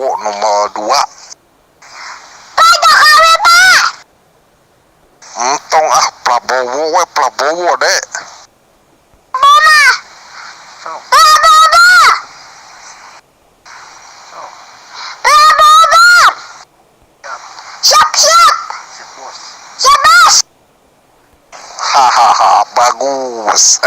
Prabowo nomor 2. Pak Jokowi, Pak. Entong ah, Prabowo we, Prabowo, Dek. Mama. Prabowo. Prabowo. Siap, siap. Siap, Bos. Hahaha, bagus.